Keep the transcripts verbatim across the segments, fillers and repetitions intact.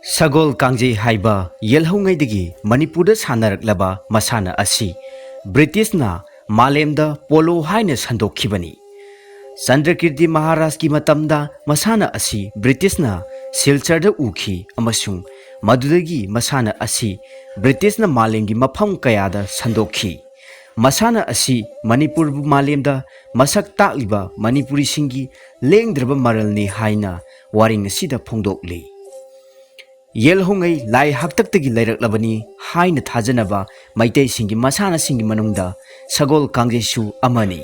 ꯁꯒꯣꯜ ꯀꯥꯡꯖꯩ ꯍꯥꯏꯕ ꯌꯦꯜꯍꯧꯉꯩꯗꯒꯤ ꯃꯅꯤꯄꯨꯔꯗ ꯁꯥꯟꯅꯔꯛꯂꯕ ꯃꯁꯥꯟꯅ ꯑꯁꯤ ꯕ꯭ꯔꯤꯇꯤꯁꯅ ꯃꯥꯂꯦꯝꯗ ꯄꯣꯂꯣ ꯍꯥꯏꯅ ꯁꯟꯗꯣꯛꯈꯤꯕꯅꯤ꯫ ꯆꯟꯗ꯭ꯔꯀꯤꯔꯇꯤ ꯃꯍꯥꯔꯥꯖꯀꯤ ꯃꯇꯝꯗ ꯃꯁꯥꯟꯅ ꯑꯁꯤ ꯕ꯭ꯔꯤꯇꯤꯁꯅ ꯁꯤꯜꯆꯔꯗ ꯎꯈꯤ ꯑꯃꯁꯨꯡ ꯃꯗꯨꯗꯒꯤ ꯃꯁꯥꯟꯅ ꯑꯁꯤ ꯕ꯭ꯔꯤꯇꯤꯁꯅ ꯃꯥꯂꯦꯝꯒꯤ ꯃꯐꯝ ꯀꯌꯥꯗ ꯁꯟꯗꯣꯛꯈꯤ꯫ ꯃꯁꯥꯟꯅ ꯑꯁꯤ ꯃꯅꯤꯄꯨꯔꯕꯨ ꯃꯥꯂꯦꯝꯗ ꯃꯁꯛ ꯇꯥꯛꯂꯤꯕ ꯃꯅꯤꯄꯨꯔꯤꯁꯤꯡꯒꯤ ꯂꯦꯡꯗ꯭ꯔꯕ ꯃꯔꯜꯅꯤ ꯍꯥꯏꯅ ꯋꯥꯔꯦꯡ ꯑꯁꯤꯗ ꯐꯣꯡꯗꯣꯛꯂꯤ꯫ ꯌꯦꯜꯍꯧꯉꯩ ꯂꯥꯏ ꯍꯥꯛꯇꯛꯇꯒꯤ ꯂꯩꯔꯛꯂꯕꯅꯤ ꯍꯥꯏꯅ ꯊꯥꯖꯅꯕ ꯃꯩꯇꯩꯁꯤꯡꯒꯤ ꯃꯁꯥꯟꯅꯁꯤꯡꯒꯤ ꯃꯅꯨꯡꯗ ꯁꯒꯣꯜ ꯀꯥꯡꯖꯩꯁꯨ ꯑꯃꯅꯤ꯫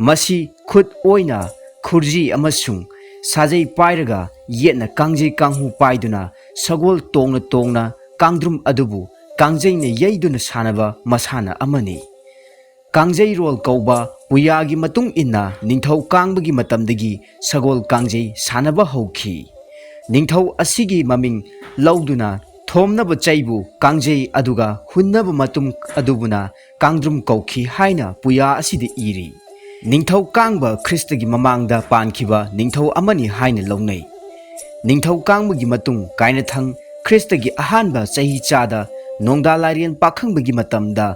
ꯃꯁꯤ ꯈꯨꯠ ꯑꯣꯏꯅ ꯈꯨꯔꯖꯤ ꯑꯃꯁꯨꯡ ꯁꯥꯖꯩ ꯄꯥꯏꯔꯒ ꯌꯦꯠꯅ ꯀꯥꯡꯖꯩ ꯀꯥꯡꯍꯨ ꯄꯥꯏꯗꯨꯅ ꯁꯒꯣꯜ ꯇꯣꯡꯅ ꯇꯣꯡꯅ ꯀꯥꯡꯗ꯭ꯔꯨꯝ ꯑꯗꯨꯕꯨ ꯀꯥꯡꯖꯩꯅ ꯌꯩꯗꯨꯅ ꯁꯥꯟꯅꯕ ꯃꯁꯥꯟꯅ ꯑꯃꯅꯤ꯫ ꯀꯥꯡꯖꯩꯔꯣꯜ ꯀꯧꯕ ꯄꯨꯌꯥꯒꯤ ꯃꯇꯨꯡ ꯏꯟꯅ ꯅꯤꯡꯊꯧ ꯀꯥꯡꯕꯒꯤ ꯃꯇꯝꯗꯒꯤ ꯁꯒꯣꯜ ꯀꯥꯡꯖꯩ ꯁꯥꯟꯅꯕ ꯍꯧꯈꯤ꯫ ꯅꯤꯡꯊꯧ ꯑꯁꯤꯒꯤ ꯃꯃꯤꯡ ꯂꯧꯗꯨꯅ ꯊꯣꯝꯅꯕ ꯆꯩꯕꯨ ꯀꯥꯡꯖꯩ ꯑꯗꯨꯒ ꯍꯨꯟꯅꯕ ꯃꯇꯨꯝ ꯑꯗꯨꯕꯨꯅ ꯀꯥꯡꯗ꯭ꯔꯨꯝ ꯀꯧꯈꯤ ꯍꯥꯏꯅ ꯄꯨꯌꯥ ꯑꯁꯤꯗ ꯏꯔꯤ꯫ ꯅꯤꯡꯊꯧ ꯀꯥꯡꯕ ꯈ꯭ꯔꯤꯁꯇꯒꯤ ꯃꯃꯥꯡꯗ ꯄꯥꯟꯈꯤꯕ ꯅꯤꯡꯊꯧ ꯑꯃꯅꯤ ꯍꯥꯏꯅ ꯂꯧꯅꯩ꯫ ꯅꯤꯡꯊꯧ ꯀꯥꯡꯕꯒꯤ ꯃꯇꯨꯡ ꯀꯥꯏꯅꯊꯪ ꯈ꯭ꯔꯤꯁꯇꯒꯤ ꯑꯍꯥꯟꯕ ꯆꯍꯤ ꯆꯥꯗ ꯅꯣꯡꯗꯥ ꯂꯥꯏꯔꯦꯟ ꯄꯥꯈꯪꯕꯒꯤ ꯃꯇꯝꯗ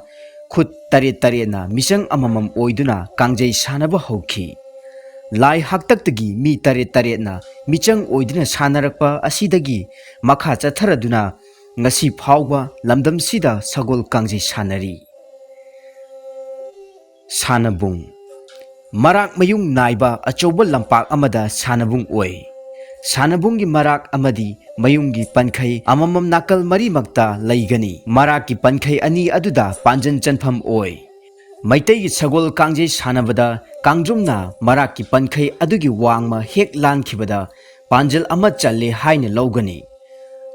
ꯈꯨꯠ ꯇꯔꯦꯠ ꯇꯔꯦꯠꯅ ꯃꯤꯆꯪ ꯑꯃꯃꯝ ꯑꯣꯏꯗꯨꯅ ꯀꯥꯡꯖꯩ ꯁꯥꯟꯅꯕ ꯍꯧꯈꯤ꯫ ꯂꯥꯏ ꯍꯥꯛꯇꯛꯇꯒꯤ ꯃꯤ ꯇꯔꯦꯠ ꯇꯔꯦꯠꯅ ꯃꯤꯆꯪ ꯑꯣꯏꯗꯨꯅ ꯁꯥꯟꯅꯔꯛꯄ ꯑꯁꯤꯗꯒꯤ ꯃꯈꯥ ꯆꯠꯊꯔꯗꯨꯅ ꯉꯁꯤ ꯐꯥꯎꯕ ꯂꯝꯗꯝꯁꯤꯗ ꯁꯒꯣꯜ ꯀꯥꯡꯖꯩ ꯁꯥꯟꯅꯔꯤ꯫ ꯁꯥꯟꯅꯕꯨꯡ꯫ ꯃꯔꯥꯛ ꯃꯌꯨꯡ ꯅꯥꯏꯕ ꯑꯆꯧꯕ ꯂꯝꯄꯥꯛ ꯑꯃꯗ ꯁꯥꯟꯅꯕꯨꯡ ꯑꯣꯏ꯫ ꯁꯥꯟꯅꯕꯨꯡꯒꯤ ꯃꯔꯥꯛ ꯑꯃꯗꯤ ꯃꯌꯨꯡꯒꯤ ꯄꯟꯈꯩ ꯑꯃꯃꯝ ꯅꯥꯀꯜ ꯃꯔꯤꯃꯛꯇ ꯂꯩꯒꯅꯤ꯫ ꯃꯔꯥꯛꯀꯤ ꯄꯟꯈꯩ ꯑꯅꯤ ꯑꯗꯨꯗ ꯄꯥꯟꯖꯟ ꯆꯟꯐꯝ ꯑꯣꯏ꯫ ꯃꯩꯇꯩꯒꯤ ꯁꯒꯣꯜ ꯀꯥꯡꯖꯩ ꯁꯥꯟꯅꯕꯗ ꯀꯥꯡꯗ꯭ꯔꯨꯝꯅ ꯃꯔꯥꯛꯀꯤ ꯄꯟꯈꯩ ꯑꯗꯨꯒꯤ ꯋꯥꯡꯃ ꯍꯦꯛ ꯂꯥꯟꯈꯤꯕꯗ ꯄꯥꯟꯖꯜ ꯑꯃ ꯆꯜꯂꯦ ꯍꯥꯏꯅ ꯂꯧꯒꯅꯤ꯫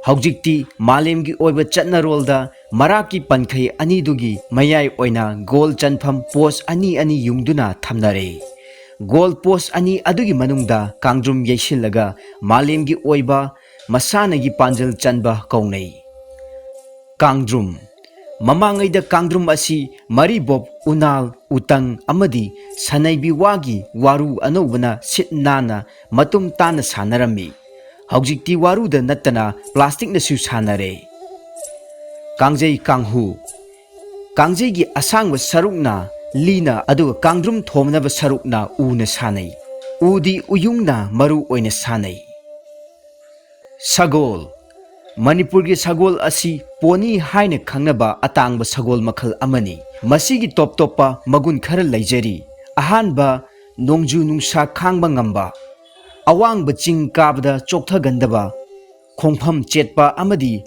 ꯍꯧꯖꯤꯛꯇꯤ ꯃꯥꯂꯦꯝꯒꯤ ꯑꯣꯏꯕ ꯆꯠꯅꯔꯣꯜꯗ ꯃꯔꯥꯛꯀꯤ ꯄꯟꯈꯩ ꯑꯅꯤꯗꯨꯒꯤ ꯃꯌꯥꯏ ꯑꯣꯏꯅ ꯒꯣꯜ ꯆꯟꯐꯝ ꯄꯣꯁ ꯑꯅꯤ ꯑꯅꯤ ꯌꯨꯡꯗꯨꯅ ꯊꯝꯅꯔꯦ꯫ ꯒꯣꯜ ꯄꯣꯁ ꯑꯅꯤ ꯑꯗꯨꯒꯤ ꯃꯅꯨꯡꯗ ꯀꯥꯡꯗ꯭ꯔꯨꯝ ꯌꯩꯁꯤꯜꯂꯒ ꯃꯥꯂꯦꯝꯒꯤ ꯑꯣꯏꯕ ꯃꯁꯥꯟꯅꯒꯤ ꯄꯥꯟꯖꯜ ꯆꯟꯕ ꯀꯧꯅꯩ꯫ ꯀꯥꯡꯗ꯭ꯔꯨꯝ꯫ ꯃꯃꯥꯡꯉꯩꯗ ꯀꯥꯡꯗ꯭ꯔꯨꯝ ꯑꯁꯤ ꯃꯔꯤꯕꯣꯞ, ꯎꯅꯥꯜ, ꯎꯇꯪ ꯑꯃꯗꯤ ꯁꯅꯩꯕꯤ ꯋꯥꯒꯤ ꯋꯥꯔꯨ ꯑꯅꯧꯕꯅ ꯁꯤꯠ ꯅꯥꯟꯅ ꯃꯇꯨꯝ ꯇꯥꯅ ꯁꯥꯟꯅꯔꯝꯃꯤ꯫ ꯍꯧꯖꯤꯛꯇꯤ ꯋꯥꯔꯨꯗ ꯅꯠꯇꯅ ꯄ꯭ꯂꯥꯁꯇꯤꯛꯅꯁꯨ ꯁꯥꯟꯅꯔꯦ꯫ ꯀꯥꯡꯖꯩ ꯀꯥꯡꯍꯨ꯫ ꯀꯥꯡꯖꯩꯒꯤ ꯑꯁꯥꯡꯕ ꯁꯔꯨꯛꯅ ꯂꯤꯅ, ꯑꯗꯨꯒ ꯀꯥꯡꯗ꯭ꯔꯨꯝ ꯊꯣꯝꯅꯕ ꯁꯔꯨꯛꯅ ꯎꯅ ꯁꯥꯟꯅꯩ꯫ ꯎꯗꯤ ꯎꯌꯨꯡꯅ ꯃꯔꯨ ꯑꯣꯏꯅ ꯁꯥꯟꯅꯩ꯫ ꯁꯒꯣꯜ꯫ ꯃꯅꯤꯄꯨꯔꯒꯤ ꯁꯒꯣꯜ ꯑꯁꯤ ꯄꯣꯅꯤ ꯍꯥꯏꯅ ꯈꯪꯅꯕ ꯑꯇꯥꯡꯕ ꯁꯒꯣꯜ ꯃꯈꯜ ꯑꯃꯅꯤ꯫ ꯃꯁꯤꯒꯤ ꯇꯣꯞ ꯇꯣꯞꯄ ꯃꯒꯨꯟ ꯈꯔ ꯂꯩꯖꯔꯤ꯫ ꯑꯍꯥꯟꯕ, ꯅꯣꯡꯖꯨ ꯅꯨꯡꯁꯥ ꯈꯥꯡꯕ ꯉꯝꯕ꯫ ꯑꯋꯥꯡꯕ ꯆꯤꯡ ꯀꯥꯕꯗ ꯆꯣꯛꯊꯒꯟꯗꯕ, ꯈꯣꯡꯐꯝ ꯆꯦꯠꯄ ꯑꯃꯗꯤ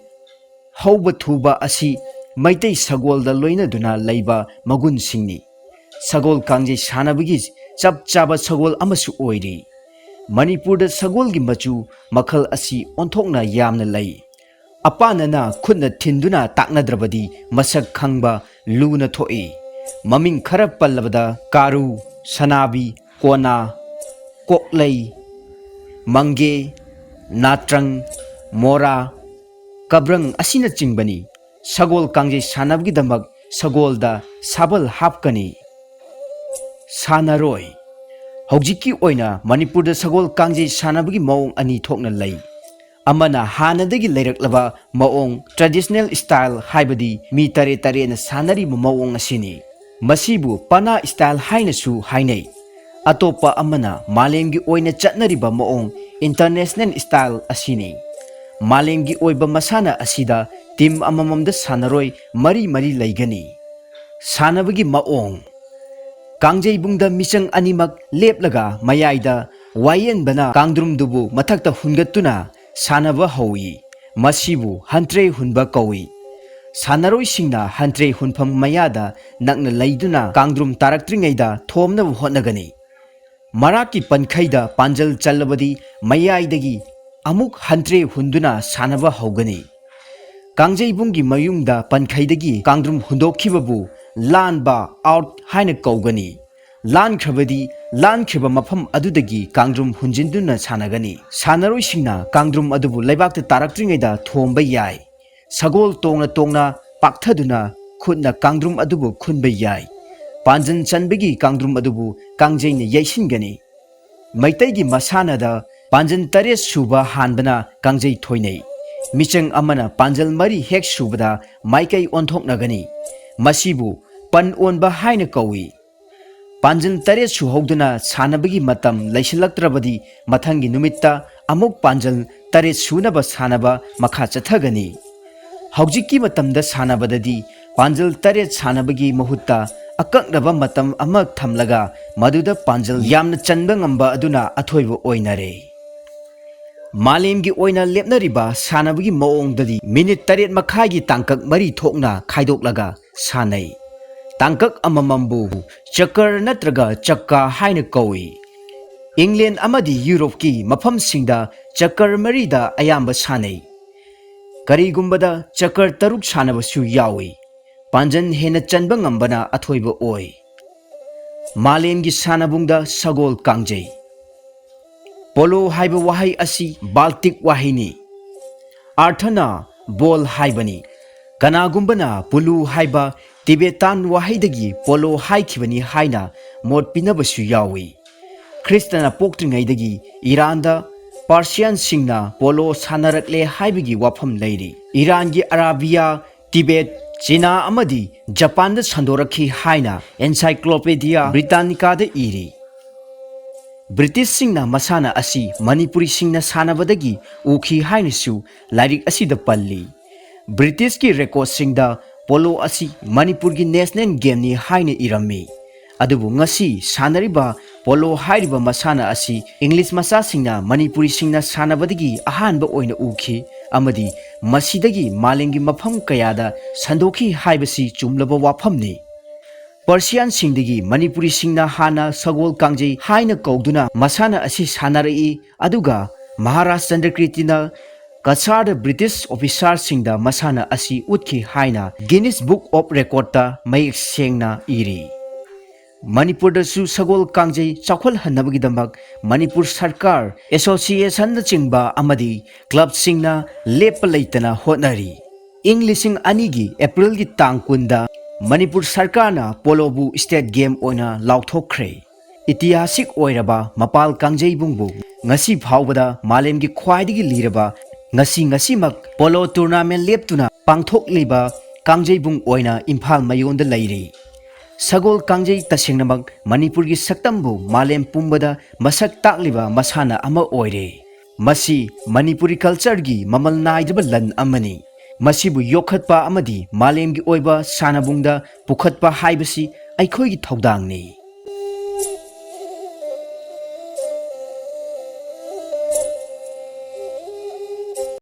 ꯍꯧꯕ ꯊꯨꯕ ꯑꯁꯤ ꯃꯩꯇꯩ ꯁꯒꯣꯜꯗ ꯂꯣꯏꯅꯗꯨꯅ ꯂꯩꯕ ꯃꯒꯨꯟꯁꯤꯡꯅꯤ꯫ ꯁꯒꯣꯜ ꯀꯥꯡꯖꯩ ꯁꯥꯟꯅꯕꯒꯤ ꯆꯞ ꯆꯥꯕ ꯁꯒꯣꯜ ꯑꯃꯁꯨ ꯑꯣꯏꯔꯤ꯫ ꯃꯅꯤꯄꯨꯔꯗ ꯁꯒꯣꯜꯒꯤ ꯃꯆꯨ ꯃꯈꯜ ꯑꯁꯤ ꯑꯣꯟꯊꯣꯛꯅ ꯌꯥꯝꯅ ꯂꯩ꯫ ꯑꯄꯥꯅꯅ ꯈꯨꯠꯅ ꯊꯤꯟꯗꯨꯅ ꯇꯥꯛꯅꯗ꯭ꯔꯕꯗꯤ ꯃꯁꯛ ꯈꯪꯕ ꯂꯨꯅ ꯊꯣꯛꯏ꯫ ꯃꯃꯤꯡ ꯈꯔ ꯄꯜꯂꯕꯗ ꯀꯥꯔꯨ, ꯁꯅꯥꯕꯤ, ꯀꯣꯅꯥ, ꯀꯣꯛꯂꯩ, ꯃꯪꯒꯦ, ꯅꯥꯇ꯭ꯔꯪ, ꯃꯣꯔꯥ, ꯀꯕ꯭ꯔꯪ ꯑꯁꯤꯅꯆꯤꯡꯕꯅꯤ꯫ ꯁꯒꯣꯜ ꯀꯥꯡꯖꯩ ꯁꯥꯟꯅꯕꯒꯤꯗꯃꯛ ꯁꯒꯣꯜꯗ ꯁꯥꯕꯜ ꯍꯥꯞꯀꯅꯤ꯫ ꯁꯥꯟꯅꯔꯣꯏ꯫ ꯍꯧꯖꯤꯛꯀꯤ ꯑꯣꯏꯅ ꯃꯅꯤꯄꯨꯔꯗ ꯁꯒꯣꯜ ꯀꯥꯡꯖꯩ ꯁꯥꯟꯅꯕꯒꯤ ꯃꯑꯣꯡ ꯑꯅꯤ ꯊꯣꯛꯅ ꯂꯩ꯫ ꯑꯃꯅ ꯍꯥꯟꯅꯗꯒꯤ ꯂꯩꯔꯛꯂꯕ ꯃꯑꯣꯡ, traditional style, ꯍꯥꯏꯕꯗꯤ ꯃꯤ ꯇꯔꯦꯠ ꯇꯔꯦꯠꯅ ꯁꯥꯟꯅꯔꯤꯕ ꯃꯑꯣꯡ ꯑꯁꯤꯅꯤ꯫ ꯃꯁꯤꯕꯨ ꯄꯅꯥ style ꯍꯥꯏꯅꯁꯨ ꯍꯥꯏꯅꯩ꯫ ꯑꯇꯣꯞꯄ ꯑꯃꯅ ꯃꯥꯂꯦꯝꯒꯤ ꯑꯣꯏꯅ ꯆꯠꯅꯔꯤꯕ ꯃꯑꯣꯡ, international style, ꯑꯁꯤꯅꯤ꯫ ꯃꯥꯂꯦꯝꯒꯤ ꯑꯣꯏꯕ ꯃꯁꯥꯟꯅ ꯑꯁꯤꯗ team ꯑꯃꯃꯝꯗ ꯁꯥꯟꯅꯔꯣꯏ ꯃꯔꯤ ꯃꯔꯤ ꯂꯩꯒꯅꯤ꯫ ꯁꯥꯟꯅꯕꯒꯤ ꯃꯑꯣꯡ꯫ ꯀꯥꯡꯖꯩꯕꯨꯡꯗ ꯃꯤꯆꯪ ꯑꯅꯤꯃꯛ ꯂꯦꯞꯂꯒ ꯃꯌꯥꯏꯗ ꯋꯥꯌꯦꯟꯕꯅ ꯀꯥꯡꯗ꯭ꯔꯨꯝꯗꯨꯕꯨ ꯃꯊꯛꯇ ꯍꯨꯟꯒꯠꯇꯨꯅ ꯁꯥꯟꯅꯕ ꯍꯧꯏ꯫ ꯃꯁꯤꯕꯨ ꯍꯟꯇ꯭ꯔꯦ ꯍꯨꯟꯕ ꯀꯧꯏ꯫ ꯁꯥꯟꯅꯔꯣꯏꯁꯤꯡꯅ ꯍꯟꯇ꯭ꯔꯦ ꯍꯨꯟꯐꯝ ꯃꯌꯥꯗ ꯅꯛꯅ ꯂꯩꯗꯨꯅ ꯀꯥꯡꯗ꯭ꯔꯨꯝ ꯇꯥꯔꯛꯇ꯭ꯔꯤꯉꯩꯗ ꯊꯣꯝꯅꯕ ꯍꯣꯠꯅꯒꯅꯤ꯫ ꯃꯔꯥꯛꯀꯤ ꯄꯟꯈꯩꯗ ꯄꯥꯟꯖꯜ ꯆꯜꯂꯕꯗꯤ ꯃꯌꯥꯏꯗꯒꯤ ꯑꯃꯨꯛ ꯍꯟꯇ꯭ꯔꯦ ꯍꯨꯟꯗꯨꯅ ꯁꯥꯟꯅꯕ ꯍꯧꯒꯅꯤ꯫ ꯀꯥꯡꯖꯩꯕꯨꯡꯒꯤ ꯃꯌꯨꯡꯗ ꯄꯟꯈꯩꯗꯒꯤ ꯀꯥꯡꯗ꯭ꯔꯨꯝ ꯍꯨꯟꯗꯣꯛꯈꯤꯕꯕꯨ ꯂꯥꯟꯕ, out, ꯍꯥꯏꯅ ꯀꯧꯒꯅꯤ꯫ ꯂꯥꯟꯈ꯭ꯔꯕꯗꯤ ꯂꯥꯟꯈ꯭ꯔꯤꯕ ꯃꯐꯝ ꯑꯗꯨꯗꯒꯤ ꯀꯥꯡꯗ꯭ꯔꯨꯝ ꯍꯨꯟꯖꯤꯟꯗꯨꯅ ꯁꯥꯟꯅꯒꯅꯤ꯫ ꯁꯥꯟꯅꯔꯣꯏꯁꯤꯡꯅ ꯀꯥꯡꯗ꯭ꯔꯨꯝ ꯑꯗꯨꯕꯨ ꯂꯩꯕꯥꯛꯇ ꯇꯥꯔꯛꯇ꯭ꯔꯤꯉꯩꯗ ꯊꯣꯝꯕ ꯌꯥꯏ꯫ ꯁꯒꯣꯜ ꯇꯣꯡꯅ ꯇꯣꯡꯅ ꯄꯥꯛꯊꯗꯨꯅ ꯈꯨꯠꯅ ꯀꯥꯡꯗ꯭ꯔꯨꯝ ꯑꯗꯨꯕꯨ ꯈꯨꯟꯕ ꯌꯥꯏ꯫ ꯄꯥꯟꯖꯟ ꯆꯟꯕꯒꯤ ꯀꯥꯡꯗ꯭ꯔꯨꯝ ꯑꯗꯨꯕꯨ ꯀꯥꯡꯖꯩꯅ ꯌꯩꯁꯤꯟꯒꯅꯤ꯫ ꯃꯩꯇꯩꯒꯤ ꯃꯁꯥꯟꯅꯗ ꯄꯥꯟꯖꯜ ꯇꯔꯦꯠ ꯁꯨꯕ ꯍꯥꯟꯕꯅ ꯀꯥꯡꯖꯩ ꯊꯣꯏꯅꯩ꯫ ꯃꯤꯆꯪ ꯑꯃꯅ ꯄꯥꯟꯖꯜ ꯃꯔꯤ ꯍꯦꯛ ꯁꯨꯕꯗ ꯃꯥꯏꯀꯩ ꯑꯣꯟꯊꯣꯛꯅꯒꯅꯤ꯫ ꯃꯁꯤꯕꯨ ꯄꯟ ꯑꯣꯟꯕ ꯍꯥꯏꯅ ꯀꯧꯏ꯫ ꯄꯥꯟꯖꯜ ꯇꯔꯦꯠ ꯁꯨꯍꯧꯗꯨꯅ ꯁꯥꯟꯅꯕꯒꯤ ꯃꯇꯝ ꯂꯩꯁꯤꯜꯂꯛꯇ꯭ꯔꯕꯗꯤ ꯃꯊꯪꯒꯤ ꯅꯨꯃꯤꯠꯇ ꯑꯃꯨꯛ ꯄꯥꯟꯖꯜ ꯇꯔꯦꯠ ꯁꯨꯅꯕ ꯁꯥꯟꯅꯕ ꯃꯈꯥ ꯆꯠꯊꯒꯅꯤ꯫ ꯍꯧꯖꯤꯛꯀꯤ ꯃꯇꯝꯗ ꯁꯥꯟꯅꯕꯗꯗꯤ ꯄꯥꯟꯖꯜ ꯇꯔꯦꯠ ꯁꯥꯟꯅꯕꯒꯤ ꯃꯍꯨꯠꯇ ꯑꯀꯛꯅꯕ ꯃꯇꯝ ꯑꯃ ꯊꯝꯂꯒ ꯃꯗꯨꯗ ꯄꯥꯟꯖꯜ ꯌꯥꯝꯅ ꯆꯟꯕ ꯉꯝꯕ ꯑꯗꯨꯅ ꯑꯊꯣꯏꯕ ꯑꯣꯏꯅꯔꯦ꯫ ꯃꯥꯂꯦꯝꯒꯤ ꯑꯣꯏꯅ ꯂꯦꯞꯅꯔꯤꯕ ꯁꯥꯟꯅꯕꯒꯤ ꯃꯑꯣꯡꯗꯗꯤ ꯃꯤꯅꯤꯠ ꯇꯔꯦꯠ ꯃꯈꯥꯏꯒꯤ ꯇꯥꯡꯀꯛ ꯃꯔꯤ ꯊꯣꯛꯅ ꯈꯥꯏꯗꯣꯛꯂꯒ ꯁꯥꯟꯅꯩ꯫ ꯇꯥꯡꯀꯛ ꯑꯃꯃꯝꯕꯨ ꯆꯀꯔ ꯅꯠꯇ꯭ꯔꯒ ꯆꯛꯀꯥ ꯍꯥꯏꯅ ꯀꯧꯏ꯫ ꯏꯪꯂꯦꯟ ꯑꯃꯗꯤ ꯌꯨꯔꯣꯞꯀꯤ ꯃꯐꯝꯁꯤꯡꯗ ꯆꯀꯔ ꯃꯔꯤꯗ ꯑꯌꯥꯝꯕ ꯁꯥꯟꯅꯩ꯫ ꯀꯔꯤꯒꯨꯝꯕꯗ ꯆꯀꯔ ꯇꯔꯨꯛ ꯁꯥꯟꯅꯕꯁꯨ ꯌꯥꯎꯏ꯫ ꯄꯥꯟꯖꯟ ꯍꯦꯟꯅ ꯆꯟꯕ ꯉꯝꯕꯅ ꯑꯊꯣꯏꯕ ꯑꯣꯏ꯫ ꯃꯥꯂꯦꯝꯒꯤ ꯁꯥꯟꯅꯕꯨꯡꯗ ꯁꯒꯣꯜ ꯀꯥꯡꯖꯩ꯫ ꯄꯣꯂꯣ ꯍꯥꯏꯕ ꯋꯥꯍꯩ ꯑꯁꯤ ꯕꯥꯜꯇꯤꯛ ꯋꯥꯍꯩꯅꯤ꯫ ꯑꯥꯔꯊꯅ ꯕꯣꯜ ꯍꯥꯏꯕꯅꯤ꯫ ꯀꯅꯥꯒꯨꯝꯕꯅ ꯄꯨꯂꯨ ꯍꯥꯏꯕ ꯇꯤꯕꯦꯇꯥꯟ ꯋꯥꯍꯩꯗꯒꯤ ꯄꯣꯂꯣ ꯍꯥꯏꯈꯤꯕꯅꯤ ꯍꯥꯏꯅ ꯃꯣꯠ ꯄꯤꯅꯕꯁꯨ ꯌꯥꯎꯏ꯫ ꯈ꯭ꯔꯤꯁꯇꯅ ꯄꯣꯛꯇ꯭ꯔꯤꯉꯩꯗꯒꯤ ꯏꯔꯥꯟꯗ ꯄꯥꯔꯁꯤꯌꯥꯟꯁꯤꯡꯅ ꯄꯣꯂꯣ ꯁꯥꯟꯅꯔꯛꯂꯦ ꯍꯥꯏꯕꯒꯤ ꯋꯥꯐꯝ ꯂꯩꯔꯤ꯫ ꯏꯔꯥꯟꯒꯤ ꯑꯔꯥꯕꯤꯌꯥ, ꯇꯤꯕꯦꯠ, ꯆꯤꯅꯥ ꯑꯃꯗꯤ ꯖꯄꯥꯟꯗ ꯁꯟꯗꯣꯔꯛꯈꯤ ꯍꯥꯏꯅ Encyclopedia Britannica ꯗ ꯏꯔꯤ꯫ ꯕ꯭ꯔꯤꯇꯤꯁꯁꯤꯡꯅ ꯃꯁꯥꯟꯅ ꯑꯁꯤ ꯃꯅꯤꯄꯨꯔꯤꯁꯤꯡꯅ ꯁꯥꯟꯅꯕꯗꯒꯤ ꯎꯈꯤ ꯍꯥꯏꯅꯁꯨ ꯂꯥꯏꯔꯤꯛ ꯑꯁꯤꯗ ꯄꯜꯂꯤ꯫ ꯕ꯭ꯔꯤꯇꯤꯁꯀꯤ ꯔꯦꯀꯣꯔꯗꯁꯤꯡꯗ ꯄꯣꯂꯣ ꯑꯁꯤ ꯃꯅꯤꯄꯨꯔꯒꯤ ꯅꯦꯁꯅꯦꯜ ꯒꯦꯝꯅꯤ ꯍꯥꯏꯅ ꯏꯔꯝꯃꯤ꯫ ꯑꯗꯨꯕꯨ ꯉꯁꯤ ꯁꯥꯟꯅꯔꯤꯕ ꯄꯣꯂꯣ ꯍꯥꯏꯔꯤꯕ ꯃꯁꯥꯟꯅ ꯑꯁꯤ ꯏꯪꯂꯤꯁ ꯃꯆꯥꯁꯤꯡꯅ ꯃꯅꯤꯄꯨꯔꯤꯁꯤꯡꯅ ꯁꯥꯟꯅꯕꯗꯒꯤ ꯑꯍꯥꯟꯕ ꯑꯣꯏꯅ ꯎꯈꯤ ꯑꯃꯗꯤ ꯃꯁꯤꯗꯒꯤ ꯃꯥꯂꯦꯝꯒꯤ ꯃꯐꯝ ꯀꯌꯥꯗ ꯁꯟꯗꯣꯛꯈꯤ ꯍꯥꯏꯕꯁꯤ ꯆꯨꯝꯂꯕ ꯋꯥꯐꯝꯅꯤ꯫ ꯄꯔꯁꯤꯌꯥꯟꯁꯤꯡꯗꯒꯤ ꯃꯅꯤꯄꯨꯔꯤꯁꯤꯡꯅ ꯍꯥꯟꯅ ꯁꯒꯣꯜ ꯀꯥꯡꯖꯩ ꯍꯥꯏꯅ ꯀꯧꯗꯨꯅ ꯃꯁꯥꯟꯅ ꯑꯁꯤ ꯁꯥꯟꯅꯔꯛꯏ, ꯑꯗꯨꯒ ꯃꯍꯥꯔꯥꯖ ꯆꯟꯗ꯭ꯔꯀꯤꯔꯇꯤꯅ ꯀꯁꯥꯔꯗ ꯕ꯭ꯔꯤꯇꯤꯁ ꯑꯣꯐꯤꯁꯥꯔꯁꯤꯡꯗ ꯃꯁꯥꯟꯅ ꯑꯁꯤ ꯎꯠꯈꯤ ꯍꯥꯏꯅ Guinness Book of Record ꯇ ꯃꯌꯦꯛ ꯁꯦꯡꯅ ꯏꯔꯤ꯫ ꯃꯅꯤꯄꯨꯔꯗꯁꯨ ꯁꯒꯣꯜ ꯀꯥꯡꯖꯩ ꯆꯥꯎꯈꯠꯍꯟꯅꯕꯒꯤꯗꯃꯛ ꯃꯅꯤꯄꯨꯔ ꯁꯔꯀꯥꯔ, ꯑꯦꯁꯣꯁꯤꯌꯦꯁꯟꯅꯆꯤꯡꯕ ꯑꯃꯗꯤ ꯀ꯭ꯂꯕꯁꯤꯡꯅ ꯂꯦꯞꯄ ꯂꯩꯇꯅ ꯍꯣꯠꯅꯔꯤ꯫ ꯏꯪ ꯂꯤꯁꯤꯡ ꯑꯅꯤꯒꯤ ꯑꯦꯄ꯭ꯔꯤꯜꯒꯤ ꯇꯥꯡ ꯀꯨꯟꯗ ꯃꯅꯤꯄꯨꯔ ꯁꯔꯀꯥꯔꯅ ꯄꯣꯂꯣꯕꯨ ꯁ꯭ꯇꯦꯠ ꯒꯦꯝ ꯑꯣꯏꯅ ꯂꯥꯎꯊꯣꯛꯈ꯭ꯔꯦ꯫ ꯏꯇꯤꯍꯥꯁꯤꯛ ꯑꯣꯏꯔꯕ ꯃꯄꯥꯜ ꯀꯥꯡꯖꯩꯕꯨꯡꯕꯨ ꯉꯁꯤ ꯐꯥꯎꯕꯗ ꯃꯥꯂꯦꯝꯒꯤ ꯈ꯭ꯋꯥꯏꯗꯒꯤ ꯂꯤꯔꯕ, ꯉꯁꯤ ꯉꯁꯤꯃꯛ ꯄꯣꯂꯣ ꯇꯨꯔꯅꯥꯃꯦꯟ ꯂꯦꯞꯇꯨꯅ ꯄꯥꯡꯊꯣꯛꯂꯤꯕ ꯀꯥꯡꯖꯩꯕꯨꯡ ꯑꯣꯏꯅ ꯏꯝꯐꯥꯜ ꯃꯌꯣꯟꯗ ꯂꯩꯔꯤ꯫ ꯁꯒꯣꯜ ꯀꯥꯡꯖꯩ ꯇꯁꯦꯡꯅꯃꯛ ꯃꯅꯤꯄꯨꯔꯒꯤ ꯁꯛꯇꯝꯕꯨ ꯃꯥꯂꯦꯝ ꯄꯨꯝꯕꯗ ꯃꯁꯛ ꯇꯥꯛꯂꯤꯕ ꯃꯁꯥꯟꯅ ꯑꯃ ꯑꯣꯏꯔꯦ꯫ ꯃꯁꯤ ꯃꯅꯤꯄꯨꯔꯤ ꯀꯜꯆꯔꯒꯤ ꯃꯃꯜ ꯅꯥꯏꯗꯕ ꯂꯟ ꯑꯃꯅꯤ꯫ ꯃꯁꯤꯕꯨ ꯌꯣꯛꯈꯠꯄ ꯑꯃꯗꯤ ꯃꯥꯂꯦꯝꯒꯤ ꯑꯣꯏꯕ ꯁꯥꯟꯅꯕꯨꯡꯗ ꯄꯨꯈꯠꯄ ꯍꯥꯏꯕꯁꯤ ꯑꯩꯈꯣꯏꯒꯤ ꯊꯧꯗꯥꯡꯅꯤ꯫